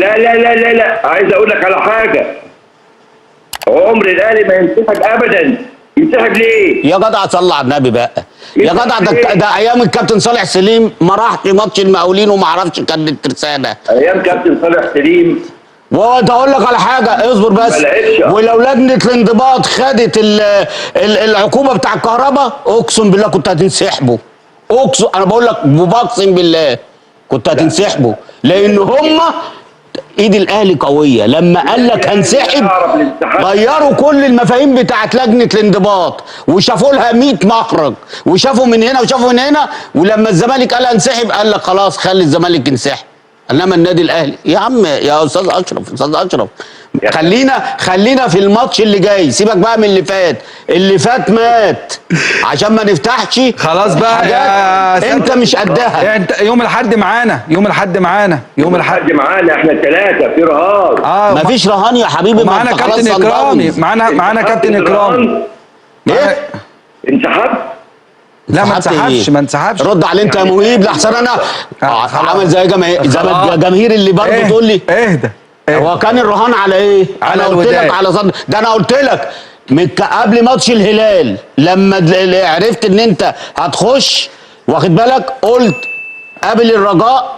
لا لا لا لا لا، عايز اقول لك على حاجة، عمر الاهلي ما ينسحب ابدا. ينسحب ليه؟ يا جدع صلى على النبي بقى يا جدع، ده ايام الكابتن صالح سليم ما راحش ماتش المقاولين وما عرفش كان الترسانه. ايام كابتن صالح سليم. وانت اقول لك على حاجة، اصبر بس، ولو لجنة الانضباط خدت العقوبة بتاع الكهرباء اقسم بالله كنت هتنسحبوا. اقسم، انا بقول لك وبقسم بالله كنت هتنسحبوا، لان هم ايد الاهلي قوية. لما قال لك هنسحب غيروا كل المفاهيم بتاعت لجنة الانضباط وشافوا لها 100 مخرج وشافوا من هنا وشافوا من هنا، ولما الزمالك قال هنسحب قال لك خلاص خلي الزمالك ينسحب. انما النادي الاهلي يا عم، يا استاذ اشرف، استاذ اشرف خلينا في الماتش اللي جاي، سيبك بقى من اللي فات، اللي فات مات، عشان ما نفتحش خلاص بقى يا انت مش قدها. انت يوم الاحد معانا، يوم الاحد معانا، يوم الاحد معانا، احنا ثلاثة في رهان. مفيش رهان يا حبيبي، معانا كابتن اكرامي، معانا كابتن اكرامي. ايه؟ انسحبت؟ لا ما انسحبش، ما انسحبش. رد عليه انت يا مهيب، لحسن انا عامل زي جماهير اللي برضه تقول لي اهدى. هو كان الرهان على ايه؟ على انا قلت لك على صد ده، انا قلت لك من قبل ماتش الهلال لما عرفت ان انت هتخش، واخد بالك، قلت قابل الرجاء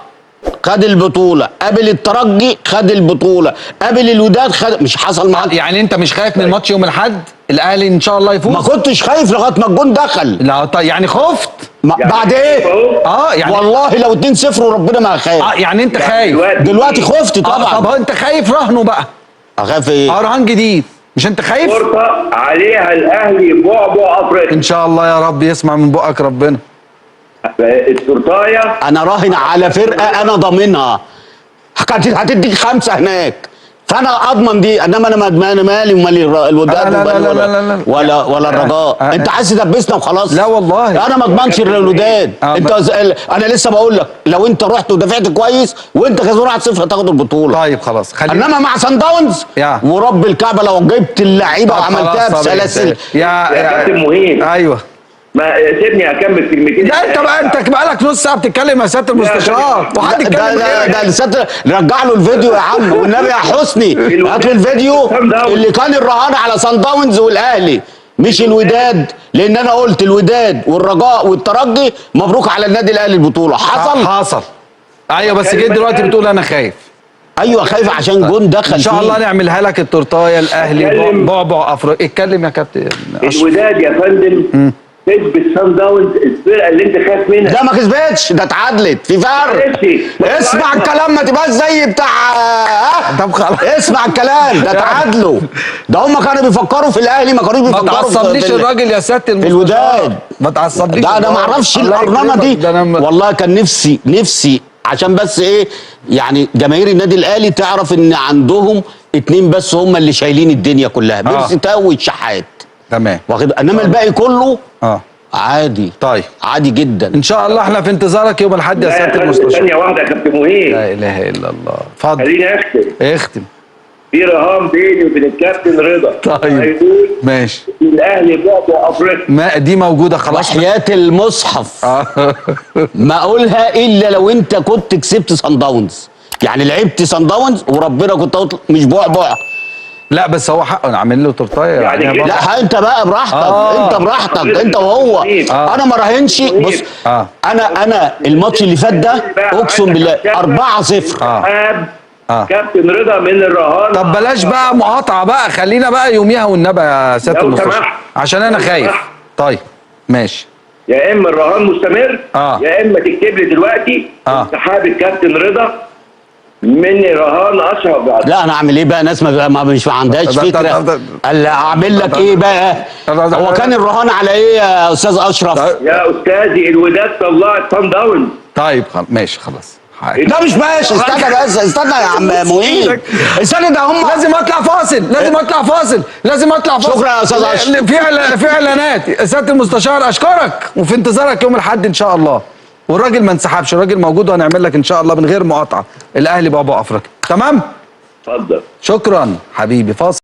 خد البطولة، قابل الترجي خد البطولة، قابل الوداد خد، مش حصل معاك؟ يعني انت مش خايف من ماتش يوم الاحد؟ الاهلي ان شاء الله يفوز. ما كنتش خايف لغاية ما الجون دخل. لا طيب يعني خفت؟ يعني بعد ايه؟ يعني والله لو 2-0 وربنا ما خايف. يعني انت خايف دلوقتي؟ خفت طبعا. طب انت خايف، رهنه بقى. اخاف ايه؟ رهان جديد، مش انت خايف؟ فرصة عليها الاهلي بعبع افريقيا ان شاء الله. يا رب يسمع من بقك ربنا. التورتايه انا راهن على فرقه انا ضامنها، هتديك 5 هناك، فانا اضمن دي. انما انا مالي ومالي الوداد ولا الرجاء. انت عايز تدبسنا وخلاص. لا والله انا ما اضمنش الوداد. انت انا لسه بقول لك لو انت رحت ودافعت كويس وانت كسبان 1-0 هتاخد البطولة. طيب خلاص خلينا. انما مع سان داونز ورب الكعبة لو جبت اللعيبة وعملتها بسلاسل يا كابتن مهيب. ايوه ما سيبني اكمل كلمتين. لا انت بقى، انت بقالك نص ساعة بتتكلم يا سيادة المستشار وحد يتكلم. ده سيادة، رجع له الفيديو يا عم والنبي يا حسني، هات له الفيديو اللي كان الرهان على سان داونز والاهلي مش الوداد، لان انا قلت الوداد والرجاء والترجي مبروك على النادي الاهلي البطولة. حصل حصل. ايوه بس جيت دلوقتي بتقول انا خايف. ايوه خايف عشان جون دخل. ان شاء الله نعملها لك التورتايه. الاهلي بعبع افريقيا. اتكلم يا كابتن. الوداد يا فندم كسبت سان داونز، الفرقة اللي انت خايف منها. لا ما كسبتش، ده اتعادلت في فرق. اسمع الكلام، ما تبقاش زي بتاع. طب خلاص اسمع الكلام، ده اتعادلوا. ده هم كانوا بيفكروا في الاهلي، ما كانوش بيفكروا. ما تعصبنيش الراجل يا سيادة المستشار في الوداد. ما تعصبنيش. ده انا ما اعرفش الارنمه دي والله. كان نفسي عشان بس ايه، يعني جماهير النادي الاهلي تعرف ان عندهم 2 بس هم اللي شايلين الدنيا كلها، بيرسي تاو والشحات. تمام. واخد، انما الباقي كله عادي. طيب عادي جدا. ان شاء الله احنا في انتظارك يوم الاحد يا سيادة المستشار. ثانية واحدة يا كابتن مهيب. لا اله الا الله. اتفضل. خليني اختم. اختم. في رهان بيني وبين الكابتن رضا. طيب ماشي. الاهلي بعبع افريقيا. ما دي موجودة خلاص. وحياة المصحف ما اقولها الا لو انت كنت كسبت سان داونز، يعني لعبت سان داونز وربنا كنت مش بعبع. لا بس هو حقه، انا عامل له تورتايه يعني. لا انت بقى براحتك. انت براحتك انت وهو. انا ما راهنش. بص انا الماتش اللي فات ده اقسم بالله 4-0. كابتن رضا من الرهان. طب بلاش بقى مقاطعه بقى، خلينا بقى يوميها والنبي يا سيادة المستشار عشان انا خايف. طيب ماشي. يا اما الرهان مستمر يا اما تكتب لي دلوقتي انسحاب الكابتن رضا من رهان اشرف بعد. لا انا اعمل ايه بقى؟ ناس ما مش ما عندهاش فكرة. قال اعمل لك ايه بقى؟ هو كان الرهان على ايه يا استاذ اشرف؟ يا استاذي الوداد طلعت صن داونز. طيب ماشي خلاص. ده مش ماشي. استنى بس، استنى يا عم مهيب، استنى. ده هم لازم اطلع فاصل، لازم اطلع فاصل، لازم اطلع فاصل. شكرا يا استاذ اشرف. في اعلانات. سيادة المستشار اشكرك، وفي انتظارك يوم الاحد ان شاء الله. والراجل ما انسحبش، الراجل موجود، وهنعمل لك ان شاء الله من غير مقاطعه الاهلي بعبع افريقيا. تمام؟ اتفضل. شكرا حبيبي. فاصل.